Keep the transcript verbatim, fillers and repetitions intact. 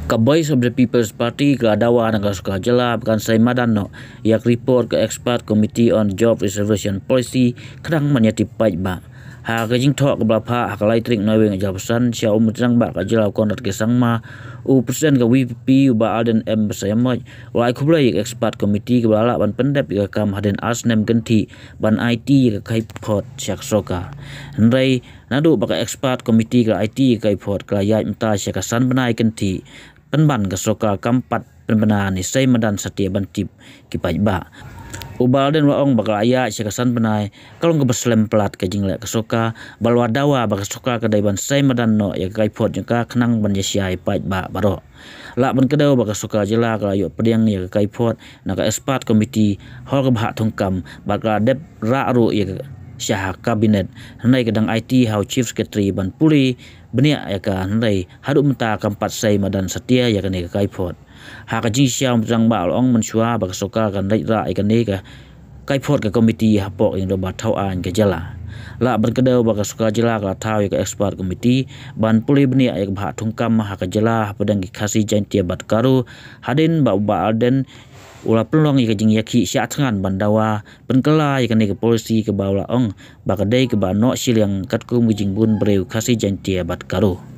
Ka Voice of the People's Party ka la dawa na ka sorkar jylla ba kan sei madan noh ïa ka report ka Expert Committee on Job Reservation Policy khnang ban ïa tip paidbah. Ha ka jingthoh kaba la phah ha ka lai tarik Naiwieng arhajar arphew san sha u Myntri Rangbah ka jylla u Conrad K Sangma, u President ka VPP u Bah Ardent M Basaiawmoit u la ai khublei ïa ka Expert Committee kaba la lah ban pyndep ïa ka kam hadien ar snem kynthih ban aiti ïa ka kaiphod sha ka sorkar. Hynrei naduh ba ka Expert Committee ka la aiti ïa ka kaiphod ka la ïaid mynta sha ka san bnai kynthih, pynban ka sorkar kam pat pynbna ne sei madan satia ban tip ki paidbah. U Bah Ardent u la ong ba ka la ïaid sha ka san bnai ka long kaba slem palat ka jingleh ka sorkar, bad u la dawa ba ka sorkar ka dei ban sei madan noh ïa ka kaiphod jong ka khnang ban ïa shai paidbah baroh. Lah ban kdew ba ka sorkar jylla ka la ïoh pdiang ïa ka kaiphod na ka Expert Committee hor kaba hap thungkam bad ka la dep rah ruh ïa ka sha ha Cabinet, hynrei ka dang aiti ha u Chief Secretary ban pule bniah ïa ka, hynrei haduh mynta kam pat sei madan satia ïa kane ka kaiphod. Ha ka jingshisha u Myntri Rangbah u la ong mynshuwa ba ka sorkar kan leit rah ïa kane ka kaiphod ka committee hapoh ïing dorbar thaw aiñ ka jylla. Lah ban kdew ba ka sorkar jylla ka la thaw ïa ka Expert Committee ban pule bniah ïa kaba hap thungkam ha ka jylla hapdeng ki Khasi, Jaiñtia bad Garo, hadien ba u Bah Ardent u la pynlong ïa ka jingïakhih shah thngan ban dawa pynkylla ïa kane ka policy kaba u la ong ba ka dei kaba noh shiliang katkum ka jingbun briew Khasi, Jaiñtia bad Garo.